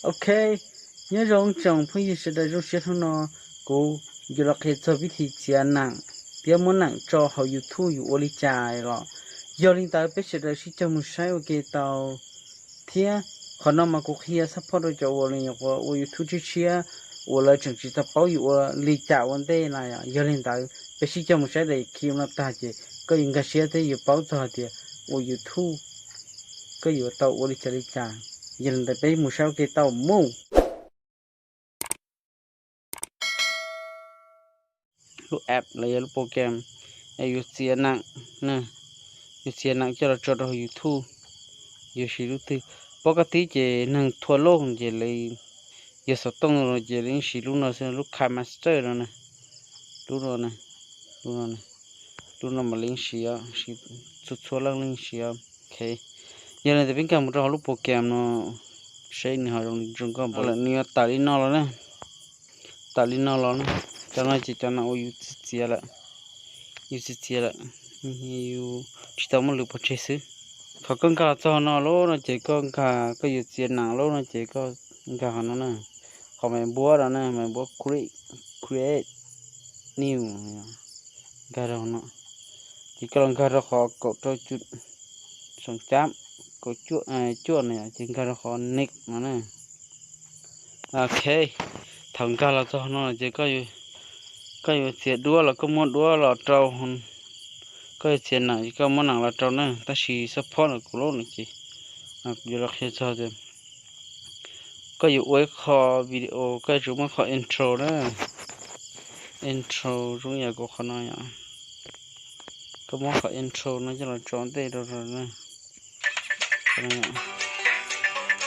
Ok, nyob zoo tsoom phooj ywg sawv daws, zoo siab hnub no kuv yuav los qhia txog vib thi txiav neem thiab muab neem tso hauv YouTube yus ua li cas los. Yog li ntawd peb sawv daws sib cog mus saib ua ke tau thiab. Qhov no mas kuv qhia support rau cov uas ua YouTube tshiab tshiab uas lawv tseem tsis tau paub yus ua li cas ua ntej na. Yog li ntawd peb sib cog mus saib daim clip no tag ces koj yuav nkag siab thiab yuav paub txog hais tias ua YouTube koj yuav tau ua li cas li cas. Yog li ntawd peb mus saib ua ke tau mus. Lub app los yog lub program es yus txiav neem, yus txiav neem coj los tso rau YouTube. Yus siv lub twg? Pab koj tib ces neeg thua loj ces lawv yog xov tooj no ces lawv yeej siv lub no xwb, lub KineMaster no na. Lub no, lub no, lub no mas lawv yeej siv, siv txhua txhua leej yeej siv. Ok, yog li ntawd peb nkag mus rau hauv lub program no seb nws ho zoo li zoo nkauj npaum lawm. Nws yuav tawm li no los na, tawm li no los na. Cov no ces cov neem uas yus txiav lawm, yus txiav txiav lawm, yus tsis tau muab lwv pov tseg xwb. Qhov koj nkag los txog no lawm no ces koj nkag, koj yuav txiav neem lawm no ces koj nkag hauv no na, qhov me npuab no na, me npuab create, create new, nkag rau no. Ces koj los nkag rau qhov kaum rau cum, xoo cab kaum cuaj no ces nkag rau qhov next no na. Ok, thaum nkag los txog no ces koj yuav txiav duab los koj muab duab los rau, koj yuav txiav neem ces koj muab neem los rau na. Tab sis support no kuv lub no ces kuv yuav los qhia txog tias koj yuav ua ib qho video koj yuav tsum muab qhov intro na, intro zoo yam kuv qhov no yom. Koj muab qhov intro no coj los tso ntej rau,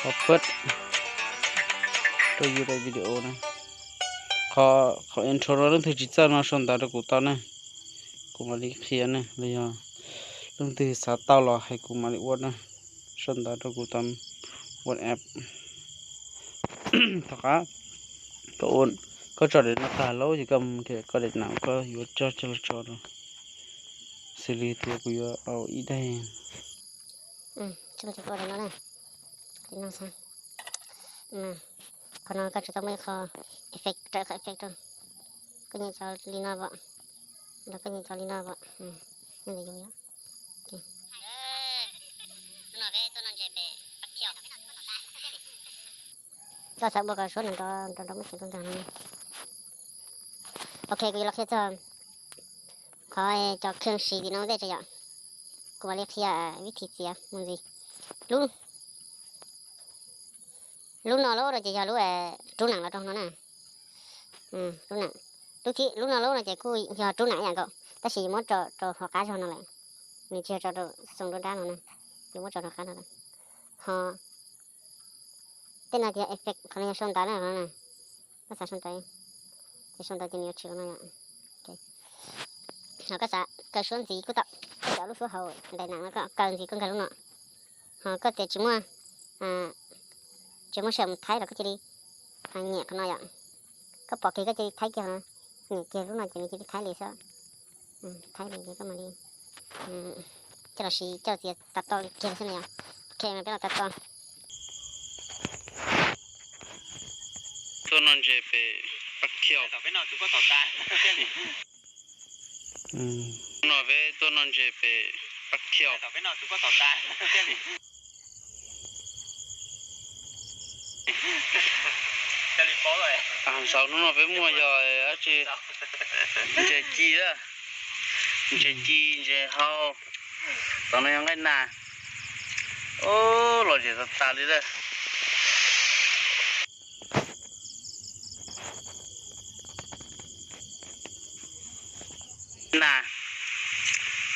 qhov pab rau yus daim video na. Qhov, qhov intro no leej twg tsis txawj no sau ntawv rau kuv tau ne, kuv mam li qhia ne. Los yog leej twg xav tau los hais kuv mam li ua na, sau ntawv rau kuv tau WhatsApp. Tom qab koj ua, koj tso daim no tag lawm ces koj mus koj daim no koj yuav coj coj los tso rau. Xws li tias kuv yuav au ib daim. Qhov no koj tsuas tau muaj ib qho effect, raws qhov effect rau. Koj nyeem cov li no vom, los koj nyeem cov li no vom, nyob ntawd yus yom. Koj xav ua kom suab nrov nrov nrov muab tseem koj nkag no. Ok, kuv yuav los qhia txog qhov cov kheej siv tim no ntej tso yom. Kuv mam li qhia vib thi txiav mus ntxiv. Lub, lub no lub no ces yog lub rub neem los rau no na. Lub neem, lub thib, lub no lub no ces kuj yog rub neem ib yam nkaus, tab sis muab tso rau hauv qab zog no lawm. Nws tsis yog tso rau xoo nruab nrab no na, nws muab tso rau qab no lawm. Ho tej no ces yog effect, qhov no yog sau ntawv na, qhov no na. Koj xav sau ntawv, ces sau ntawv ces nws yuav tshwm no yom. Ho koj xav kaw suab ntxiv kuj tau, koj cov lub suab hauv daim neem no koj kaw ntxiv koj nkag lub no. Ho koj tias tsis muaj, tsis muaj sij hawm mus thaib los koj cia li nyiam qhov no yom. Koj pom kiag koj cia li thaib kiag no, nyiam kiag lub no ces nws cia li thaib li xwb. Thaib li ces koj mam li coj los siv coj txiav tas to li kiag xwb no yom. Ok, peb los tas to. Tuaj noj ntses pem Pab Thiauj. Hnub no peb tuaj noj ntses pem Pab Thiauj. Ntxaus hnub no peb muaj yog dab tsi? Ntses ci, ntses ci, ntses hau. Tom no yog nqaij nas. Ub, lom zem tas tas li lawm. Nas,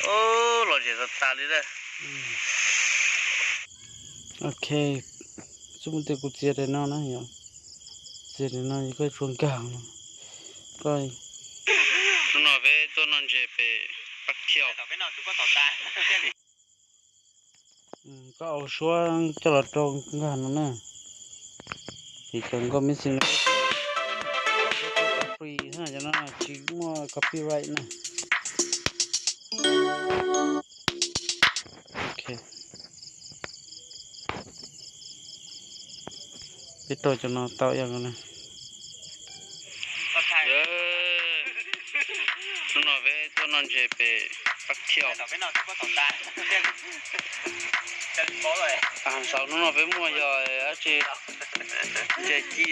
ub, lom zem tas tas li lawm. Ok, xub mus tias kuv txiav daim no na yom. Txiav daim no koj tsuas nkag no. Koj, hnub no peb tuaj noj ntses pem Pab Thiauj. Koj au suab coj los rau nkag no na. Ces cov nkauj missing no free, cov no tsis muaj copyright na. Ok. Peb rau cov no tau ib yam nkaus na. Hnub no peb tuaj noj ntses pem Pab Khiaus. Xaus hnub no peb muaj yog dab tsi? Ntses ci,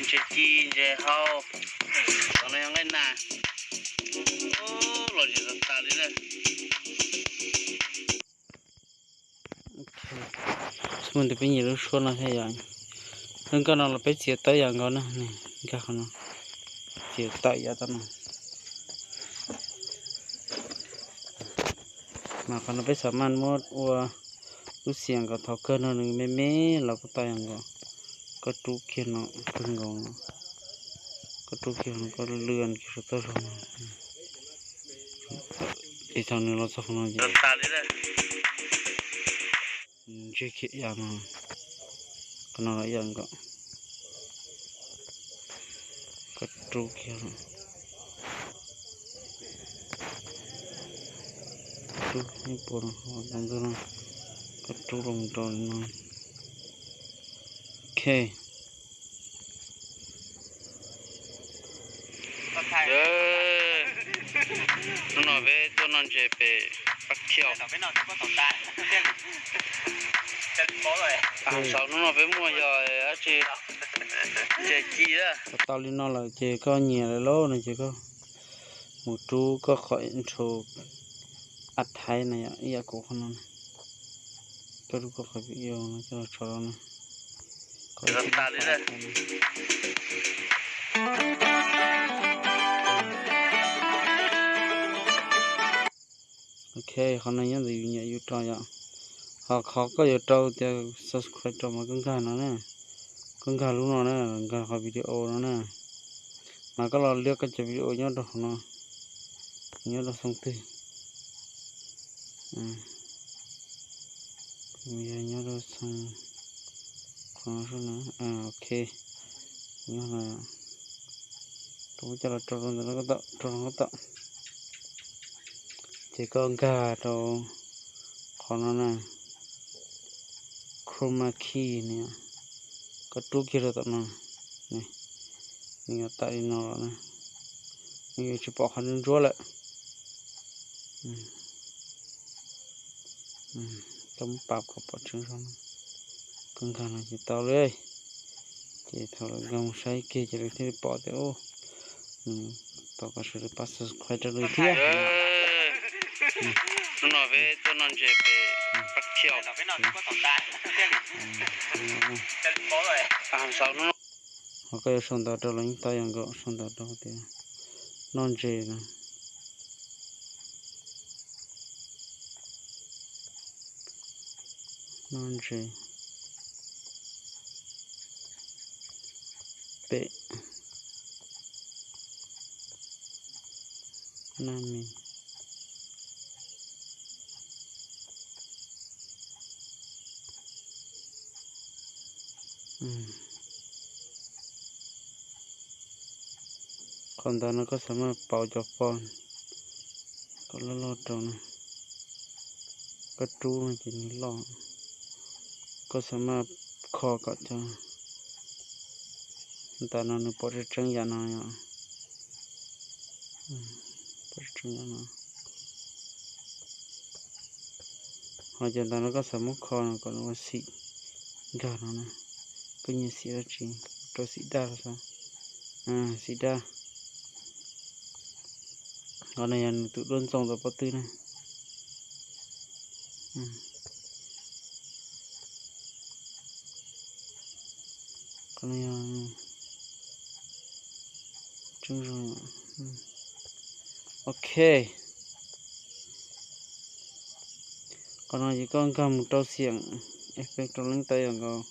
ntses ci ntses hau. Xaus no yog nqaij nas. Los zem tas tas li na. Xub ntiag peb nyiam lub suab no thiab yom. Lub nkoj no los peb txiav tau ib yam nkaus na, nkag qhov no, txiav tau ib yam tau no. Mas qhov no peb xam maj muab ua lub xiam nkaus, thaum kawg no nws me me los kuj tau ib yam nkaus. Koj rub kiag no kawg nkaus, koj rub kiag no koj lwj kiag saum toj zog no. Ces thaum nws los txog qhov no ces ntsej kiag ib yam no, qhov no los ib yam nkaus. Koj rub kiag, rub ib puas no, koj rub los rau no. Ok. Hnub no peb tuaj noj ntses pem Pab Khiaus. Xaus hnub no peb muaj yog dab tsi? Ntses ci. Tau li no lawm ces koj nyiam lawm lauj no ces koj mus rub koj qhov intro a thaib na yom, ib yam kuv qhov no na. Koj rub koj qhov video no coj los tso rau no. Ok, qhov no nyob ntawm yus nyiam yus rau yom. Ho qhov koj yuav rau tias subscribe rau mas koj nkag no na, koj nkag lub no na, nkag qhov video no na. Mas koj los liab koj cov video nyob rau hauv no, nyob rau xoo twg? Yog nyob rau xoo, qhov no, ok, nyob no, rau coj los rau rau ntawm no, rau no tom. Ces koj nkag rau qhov no na, chroma key ne, koj rub kiag rau tom no, nws yuav tawm li no los na, nws yuav tsis pom qhov ntsuab ntsuab lawm. Koj muab pab kom pom tseeb zog, koj nkag no ces tau li. Ces thaum lawv nkag mus saib kiag ces lawv thiaj li pom tias, thov kom sawv daws pab subscribe rau lawv thiab. Hnub no peb tuaj noj ntses pem Pab Khiaus. Ho koj yuav sau ntawv rau los yeej tau ib yam nkaus, sau ntawv rau tias noj ntses no. Noj ntses pem Naj Mis. Qhov ntawd no koj xav maj pauv cov font kom loj loj rau na. Koj rub no ces nws loj. Koj xav maj kho kom cov ntawm no nws pom tseeb tseeb yam no yom. Pom tseeb yam no. Ho cov ntawd no koj xav muab kho no kom nws ua xim nkag no na. Koj nyiam xim dab tsi, rau xim daj los xav, xim daj. Qhov no yog nws tus duab ntxoo tom pob tw na. Qhov no yog tseeb zoo. Ok. Qhov no ces koj nkag mus rau xiam, effect rau leej tau yam nkaus,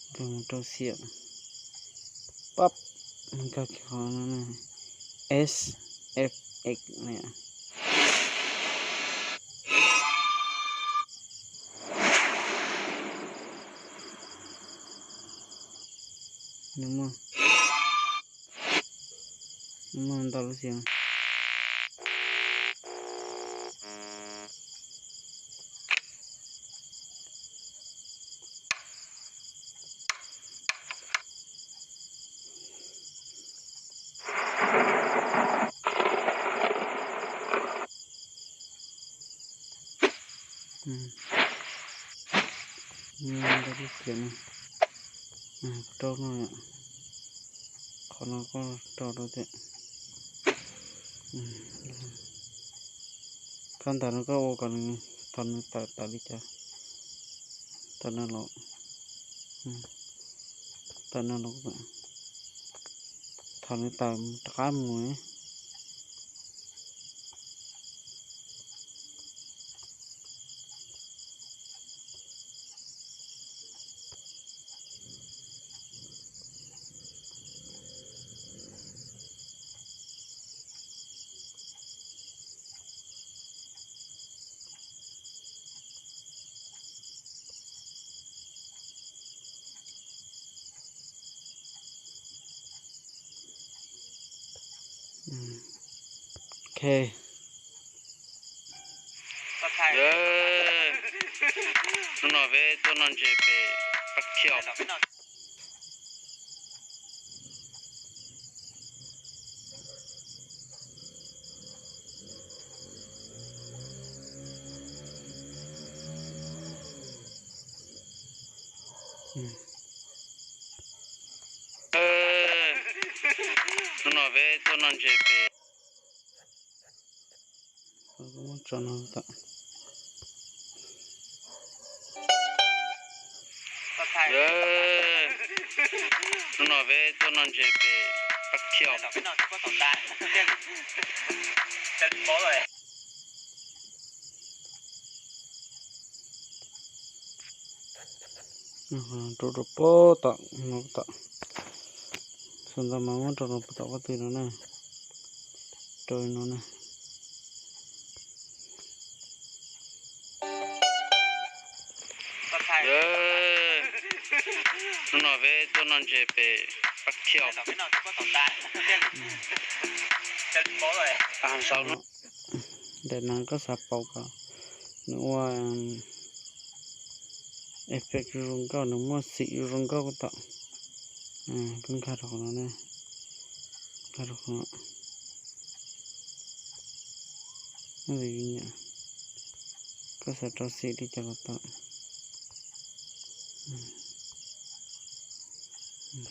nkag mus rau xiam, pab, nkag kiag qhov no, S F X na. Nws muaj, nws muaj ntau lub xiam. Ntau lub tias no, rau no, qhov no koj rau rau tias, koj ntawm no koj ua kom nws, thaum nws tawm tawm li cas, tawm no los, tawm no los, thaum nws tawm rov qab mus. Ok. Hnub no peb tuaj noj ntses pem Paj Khiaus. Hnub no peb tuaj noj ntses pem, tso no tom. Hnub no peb tuaj noj ntses pem Paj Khiaus. Rau rau pem tom no tom. Xav ntau mas muab rau rau pem tom qab twg no na. Rau no na. Hnub no peb tuaj noj ntses pem Paj Khiaus. Daim no koj xav pauv kom nws ua effect zoo zoo nkauj, nws muaj xim zoo zoo nkauj tom. Koj nkag rau qhov no, nkag rau qhov no. Koj xav rau xim li cas los tau.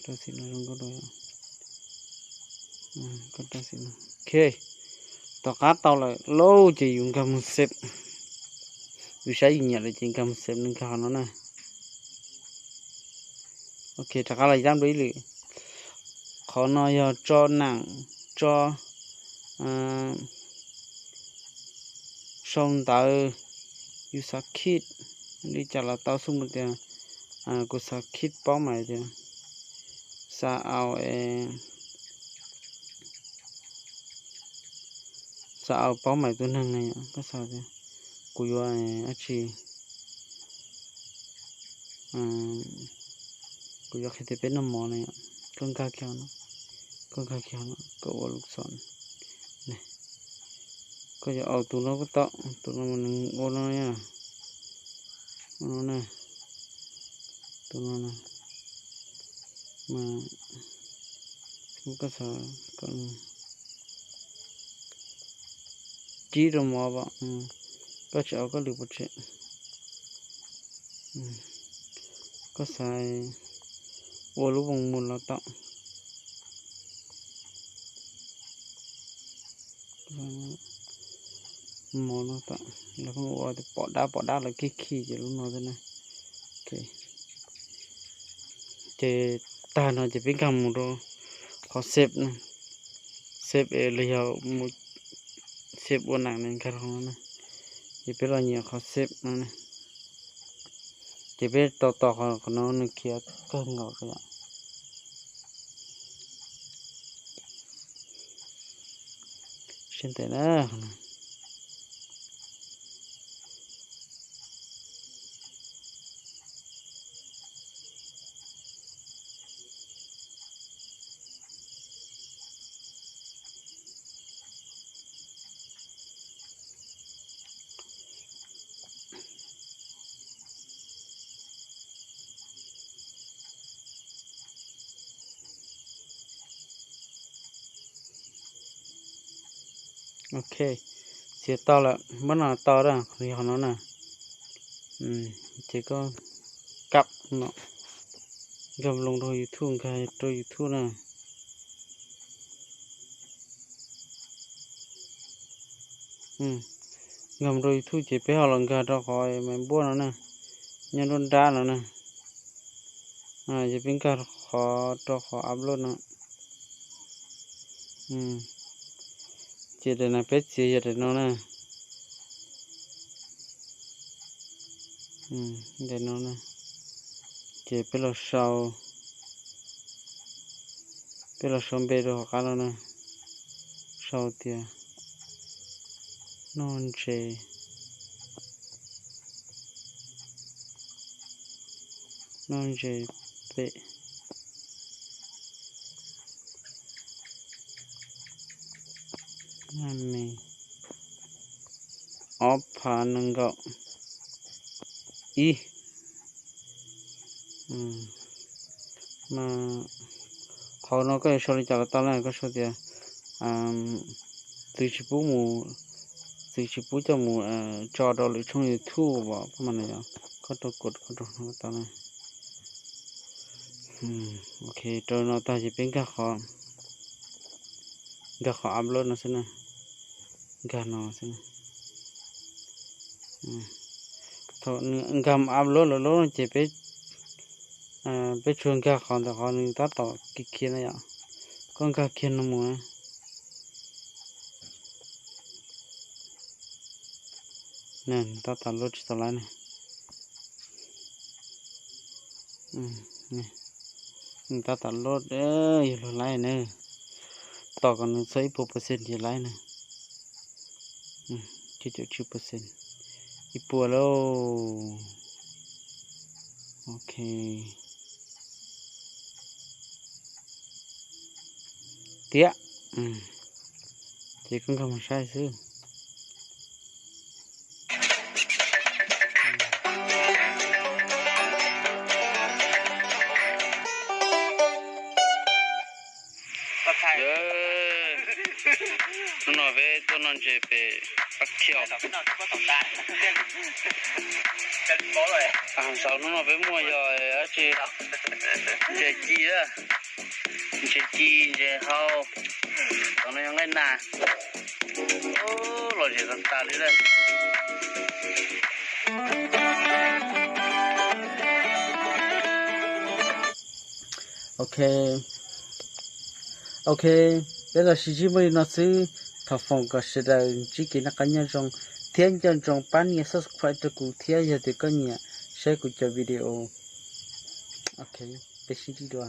Rau xim no zoo nkauj dua. Koj rau xim no. Ok, tom qab tau lawm lauj, ces yus nkag mus save. Yus saib yus nyiam lawm ces nkag mus save, nws nkag qhov no na. Ok, rov qab los yab dua ib lwm. Qhov no yog tso nam, tso sau ntawv, yus xav khij li cas los tau, xws li tias kuv xav khij paub mas tias xav au, xav au paub mas tus neeg ne yom, koj xav tias kuv yuav dab tsi, kuv yuav qhia tias peb noj mov na yom, koj nkag kiag no, koj nkag kiag no, koj ua lub xom ne, koj yuav au tus no koj tau, tus no mas nws ua no na, ua no na, tus no na, mas koj xav kom kib rau mov, koj tsis au koj lwm pov tseg. Koj xav ua lub voos mus los tau. Mov no tau, lawv pheej ua pom dab pom dab lawv khij khij ces lub no xwb na. Ces tag no ces peb nkag mus rau qhov save no, save es los yog mus save ua nam ne, nkag rau qhov no na. Ces peb los nyiam qhov save no na. Ces peb tau tos qhov no nws khiav kawg nkaus yom. Sab ntev na. Ok, txiav tau lawm, muab no tau da, yog no na. Ces koj kam no, nkag loo rau YouTube, nkag rau YouTube na. Nkag mus rau YouTube ces peb ho los nkag rau qhov me npuab no na, nyob nruab nrab no na. Ces peb nkag qhov rau qhov upload no. Ces daim no peb txiav yog daim no na. Daim no na. Ces peb los sau, peb los sau npe rau hauv qab no na. Sau tias noj ntses, noj ntses pem me ob phav nees nkaum ib. Qhov no koj yuav sau li cas los tau na, koj sau tias txwv tsis pub mus, txwv tsis pub coj mus tso rau lwm tshooj YouTube os, koj mas no yog koj rau kod koj rau no tau na. Ok, rau no tag ces peb nkag qhov, nkag qhov upload no xwb na, nkag no xwb na. Thaum nkag upload lawm lub no ces peb, peb tsuas nkag qhov ntawm qhov nws tab tom kiag kiag na yom, koj nkag kiag no mus na. Tab tom load tsis tau laiv na. Tab tom load, yog luag laiv na, tos kom nws txog ib puas percent ces laiv na. Cuaj caum tsib percent, ib puas lauj. Ok. Tiag. Ces koj nkag mus saib xwb. Hnub no peb tuaj noj ntses pem Pab Khiaus. Zaum hnub no peb muaj yog dab tsi, ntses ci, ntses ci ntses hau, tom no yog nqaij nas. Lom zem tas tas li lawm. Ok, ok, peb los sib ntsib muaj li no xwb. Thov foom kom sawv daws ntsib kev noj qab nyob zoo thiab nco ntsoov pab nias subscribe rau kuv thiab yog tias koj nyiam saib kuv cov video. Ok, peb sib ntsib dua.